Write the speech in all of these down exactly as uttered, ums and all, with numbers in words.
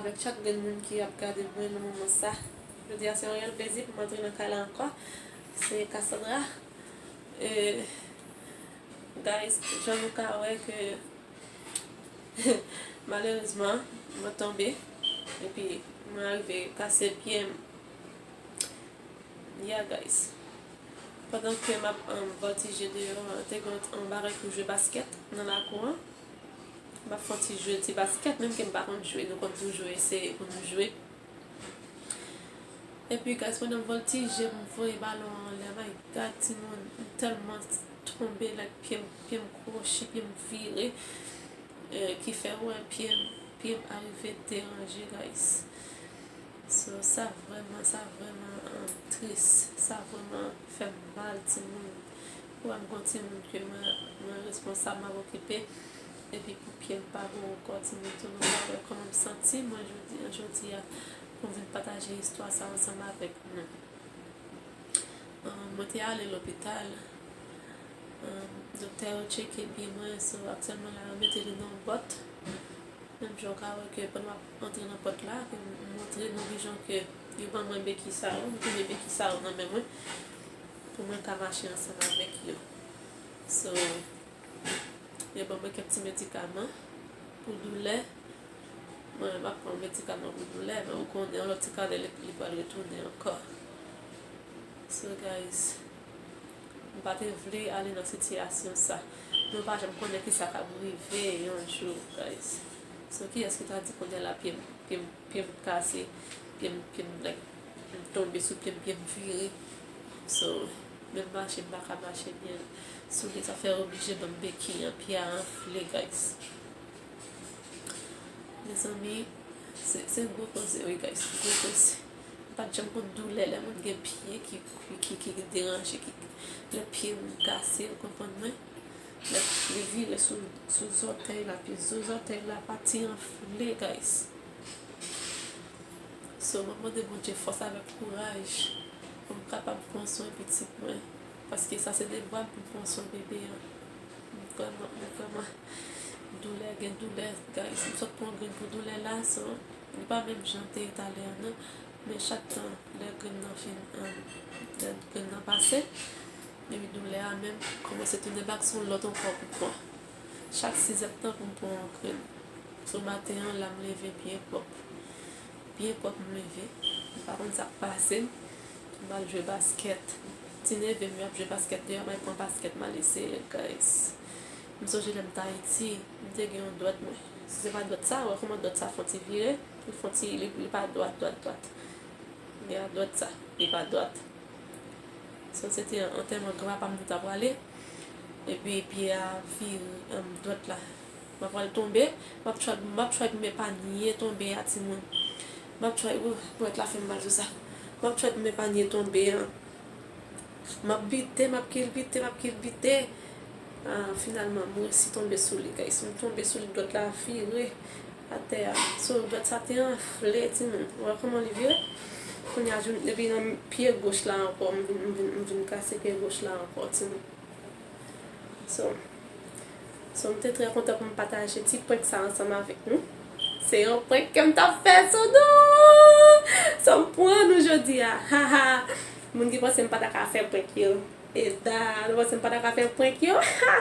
Ak chak grenn moun ki ap gade mwen nan moman sa. Jodi a se yon reyèl plezi pou m antre nan kay la ankò. Se Cassandra. E, guys, jan nou ka wè ke malerezman, mwen tonbe. Epi, mwen rive kase pye m. Yeah, guys. Pandan ke m ap, um, vòltije deyò, te gen yon bagay pou jwe baskèt nan lakou an. M ap fè yon ti jwe ti baskèt, menm ke m pa konn jwe, nou konn tou jwe, se pou nou jwe. Epi, guys, pandan m vòltije, m voye balon an anlè, my God, timoun, m tèlman tonbe, like, pye m, pye m kwochi, pye m vire, eh, ki fè w wè pye m, pye m arive deranje, guys. So, sa vrèman, sa vrèman, um, tris, sa vrèman fè m mal, timoun. Ou wè m gon timoun ke mwen, mwen responsab, m ap okipe. Epi pou pye m pa bon ankò, timoun, tou nou pa wè kòman m santi mwen jodi, jodi a, pou m vin pataje istwa sa ansanm avèk nou. Um, mwen te ale lopital. Um, doktè yo tcheke pye mwen, so aktyèlman la, yo mete li nan yon bòt. Menm jan w ka wè ke pandan m ap antre nan bòt la, ke m montre nou ki jan ke yo ban mwen beki sa yo, m tounen beki sa yo nan men mwen, pou mwen ka mache ansanm avèk yo. So, yo ban mwen kèk ti medikaman pou doulè. Mwen, m ap pran medikaman pou doulè, men ou konnen, yon lòt ti kalè, li, li pral retounen ankò. So, guys, m pa te vle ale nan sitiyasyon sa. Nou pa janm konnen ki sa k ap rive yon jou, guys. So, kiyès ki ta di kounye a la pye m, pye m, pye m kase, pye m, pye m, like, m tonbe sou pye m, pye m vire. So, menm mache, m pa ka mache byen. Soulye sa fè oblije ban m beki an, pye a anfle, guys. Mezanmi, se, se gwo koze, wi, guys, gwo koze. M pa t janm konn doulè lè moun gen pye ki, ki, ki, ki deranje, ki, lè pye moun kase, ou konprann mwen? Lè li vire sou, sou zòtèy la, pi zo zòtèy la, pati anfle, guys. So, mwen mande Bondye fòs avèk kouraj pou m kapab pran swen pitit mwen. Paske sa se devwa m pou m pran swen bebe an. M vrèman, m vrèman doulè, gen doulè, guys. M sot pran grenn pou doulè la, so, li pa menm jan te ye talè a, non. Men chak tan, lè grenn nan fin, um, lè grenn nan pase, epi doulè a menm kòmanse tounen bak, se yon lòt ankò pou pran. Chak sizèdtan pou m pran yon grenn. So, maten an, la m leve byen pwòp. Byen pwòp m leve. M pa konn sa k pase m. M al jwe baskèt. Ti neve m yo ap jwe baskèt deyò, m al pran baskèt, m al eseye, guys. M sonje lè m t Ayiti, m te gen yon dwèt mwen. Si se pa dwèt sa, wè kòman dwèt sa fè yon ti vire, li fè yon ti, li, li pa dwat, dwat, dwat. Li a dwèt sa, li pa dwat. So, se te antèman granpapa m nou t ap prale. Epi pye a vire, um, dwèt la. M ap pral tonbe, m ap try, m ap try pou m epanye tonbe a, timoun. M ap try, oh, dwèt la fè m mal sou sa. M ap try pou m epanye tonbe an. M ap bite, m ap kilbite, m ap kilbite. Ah, finalman, m resi tonbe sou li, guys. M tonbe sou li, dwèt la vire atè a. So, dwèt sa te anfle, timoun. Ou wè kòman li vire? Kounye a, epi nan pye goch la ankò, m vin, m vin, m vin kase pye goch la ankò, timoun. So, so, m te trè kontan pou m pataje ti prank sa ansanm avèk nou. Se yon prank ke m t ap fè sou nou! So, m pran nou jodi a. Ha, ha! Moun ki panse m pa ta ka fè prank yo. E da, nou panse m pa ta ka fè prank yo? Ha!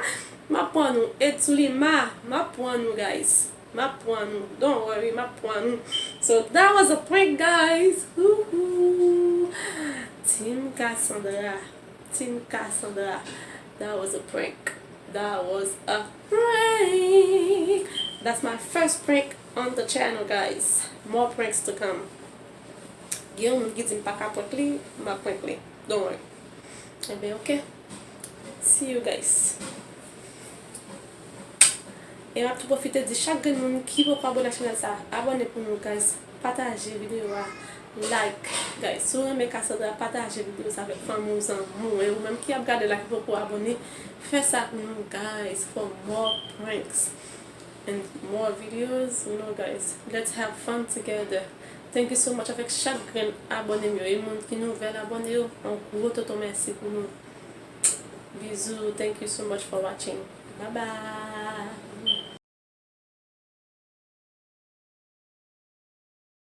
M ap pran nou. Edsulima, m ap pran nou, guys. M ap pran nou. Don't worry, m ap pran nou. So, that was a prank, guys. Woohoo! Team Cassandra. Team Cassandra. That was a prank. That was a prank. That's my first prank on the channel, guys. More pranks to come. Gen yon moun ki di m pa ka prank li, m ap prank li. Don't worry. Enben, ok. See you, guys. E m ap tou pwofite di chak grenn moun ki poko abòne ak chanèl sa, abòne pou nou, guys. Pataje videyo a, like, guys. Si w renmen Cassandra, pataje videyo sa avèk fanmi w, zanmi w. E ou menm ki ap gade la ki poko abòne, fè sa pou nou, guys, for more pranks and more videos, you know, guys. Let's have fun together. Thank you so much avèk chak grenn abòne m yo. E moun ki nouvèl abòne yo, yon gwo tonton mèsi pou nou. Bizou, thank you so much for watching. Bye bye.